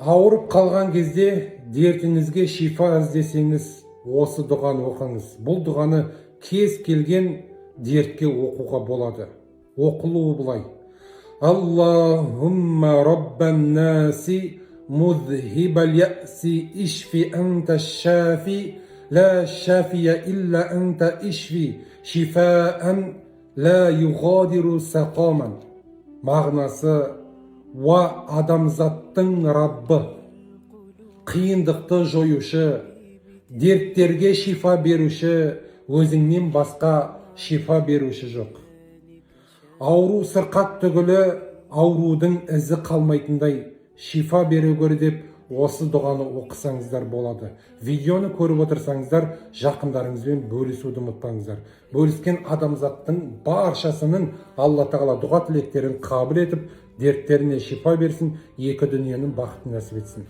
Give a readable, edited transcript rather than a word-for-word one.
Ауырып қалған кезде дертіңізге шифа іздесеңіз, осы дұғаны оқыңыз. Бұл дұғаны кез келген дертке оқуға болады. Оқылуы былай: Аллахумма раббан наси музхибал яси, ишфи анта шафи, ла шафия илля анта, ишфи шифаан ла юғадиру сақаман. Мағынасы: уа адамзаттың Раббы, қиындықты жоюшы, дерттерге шифа беруші, өзіңнен басқа шифа беруші жоқ. Ауру сырқат түгілі, аурудың ізі қалмайтындай шифа бере көр деп осы дұғаны оқысаңыздар болады. Видеоны көріп отырсаңыздар, жақындарыңызбен бөлісуді ұмытпаңыздар. Бөліскен адамзаттың баршасының Алла Тағала дұға тілектерін қабыл етіп, дерттеріне шифа берсін, екі дүниенің бақытын нәсіп етсін.